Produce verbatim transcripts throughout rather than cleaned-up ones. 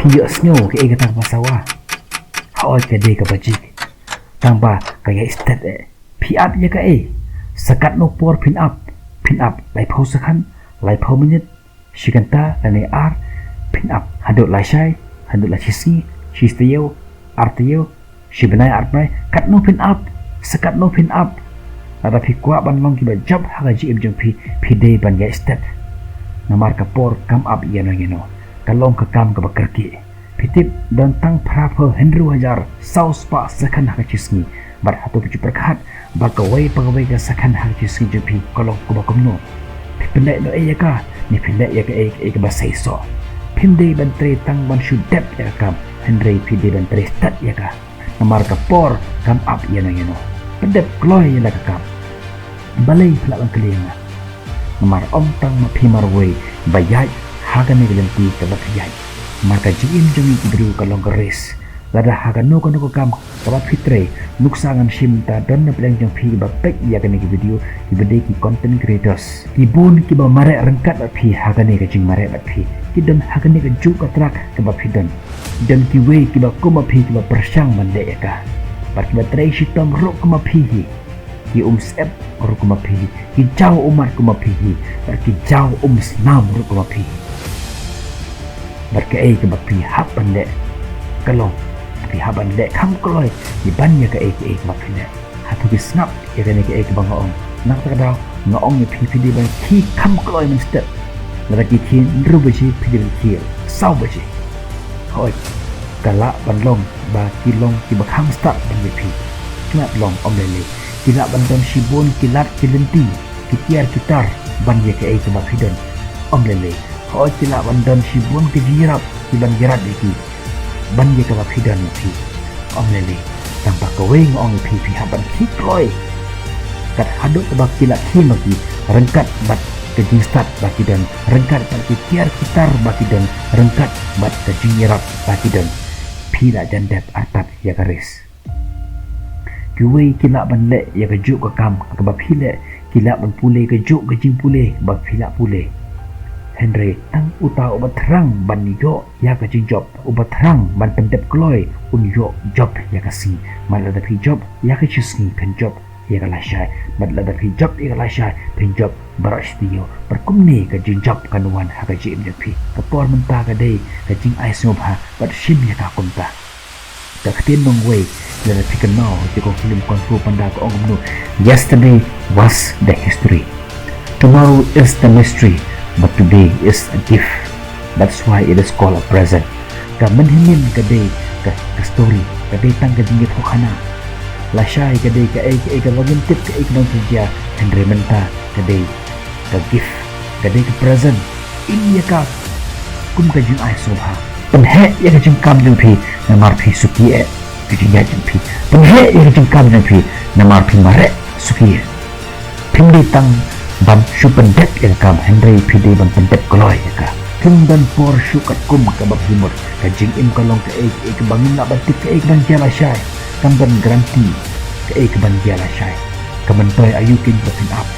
Ïohsngew kaei kata kaba sawa. Hooid ka dei kaba jik. Tang ba ka ïai stet eh. Phi ap ïa kaei? Sa katno por phin ap? Phin ap laiphew second, laiphew minit, shi kynta lane ar? Phin ap haduh lashai, haduh lashisngi, shi taïew, ar taïew, shi bnai, ar bnai? Katno phin ap? Sa katno phin ap? Lada phi kwah ban long kiba jop ha ka jingim jong phi, phi dei ban ïai stet. Namar ka por kam ap ïano ïano. Ka long ka kam kaba kyrkieh. Phi tip, don tang phraphew hynriew hajar saw spah second ha ka shisngi. Bad hato phi ju pyrkhat ba kawei pa kawei ka second ha ka shisngi jong phi ka long kaba kumno? Phi pyndep noh ïa ka, ne phi leh ïa kaei kaei kaba seisoh? Phim dei ban trei tang ban shu dep ïa ka kam, hynrei phi dei ban trei stet ïa ka. Namar ka por kam ap ïano ïano. Pyndep kloi ïa la ka kam. Balei phi lah ban kylli ïa nga? Namar ym tang ma phi marwei ba ïaid ha kane ka lynti kaba phi ïaid. Namar ka jingim jong ngi ki briew ka long ka race. Lada ha kano kano ka kam kaba phi trei, nuksa ngan shim mynta don na pdeng jong phi kiba peit ïa kane ka video, kiba dei ki content creators. Ki bun kiba mareh ryngkat bad phi ha kane ka jingmareh bad phi. Ki don ha kane ka juh ka trak kaba phi don. Don kiwei kiba kum ma phi kiba pyrshang ban leh ïa ka. Bad kiba trei shitom ruh kum ma phi hi. Ki um syep ruh kum ma phi hi. Ki jaw ummat kum ma phi hi. Bad ki jaw umsnam ruh kum ma phi hi. Bad kaei kaba phi hap ban leh ka long, phi hap ban leh kham kloi ïa ban ïa kaei kaei kaba phi leh. Hato phi sngap ïa kane kaei kaba nga ong? Na kata ka daw nga ong ïa phi, phi dei ban khie kham kloi mynstep. Lada ki khie hynriew baje, phi dei ban khie saw baje. Hooid, ka lah ban long ba ki long kiba kham stad ban ïa phi. Ki lah long, ym lei lei. Ki lah ban don shibun ki lad ki lynti, ki tiar ki tar ban ïa kaei kaba phi don, ym lei lei. Hooid, ki lah ban don shibun ki jingïarap kiban ïarap ïa ki ban ïa kaba phi don ïa phi, ym lei lei. Tang ba kawei nga ong ïa phi, phi hap ban khie kloi. Kat haduh kaba ki lah khie ma ki, ryngkat bad ka jingstad ba ki don, ryngkat bad ki tiar ki tar ba ki don, ryngkat bad ka jingïarap ba ki don, phi lah jan dep artat ïa ka race. Kiwei ki lah ban leh ïa kajuh ka kam kaba phi leh, ki lah ban pule kajuh ka jingpule ba phi lah pule. Hynrei tang uta uba thrang ban ïoh ïa ka jingjop, uba thrang ban pyndep kloi, un ïoh jop ïa ka sngi. Bad lada phi jop ïa ka shisngi, phin jop ïa ka lashai. Bad lada phi jop ïa ka lashai, phin jop baroh shi taïew. Bad kumne ka jingjop kan wan ha ka jingim jong phi. Ka por mynta ka dei ka jingai sngewbha bad shim ïa ka kumta. Ka ktien nongwei, lada phi kynmaw ha ka film Kung Fu Panda ka ong kumno: "Yesterday was the history. Tomorrow is the mystery, but today is a gift. That's why it is called a present." Ka mynhynnin ka dei ka, ka story, ka dei tang ka jingïathuhkhana. Lashai ka dei kaei kaei kaba ngim tip kaei kaba jia, hynrei mynta ka dei ka gift, ka dei ka present. Im ïa ka kum ka jingai sngewbha. Pynheh ïa ka jingkam jong phi namar phi suki eh ka jingïaid jong phi. Pynheh ïa ka jingkam jong phi namar phi mareh suki eh. Phim dei tang ban shu pyndep ïa ka kam, hynrei phi dei ban pyndep kloi ïa ka. Kim don por shuh katkum kaba phi mut. Ka jingim ka long kaei kaei kaba ngim lah ban tip kaei kaban jia lashai. Kam don guarantee kaei kaban jia lashai. Ka myntoi aïu kein ba phin ap?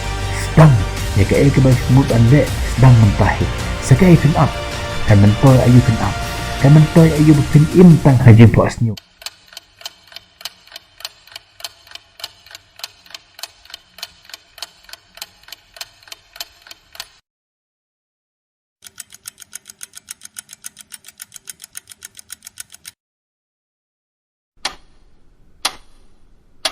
Sdang ïa kaei kaba phi mut ban leh, sdang mynta hi. Sa kaei phin ap? Ka myntoi aïu phin ap? Ka myntoi aïu ba phin im tang ha jingphohsniew?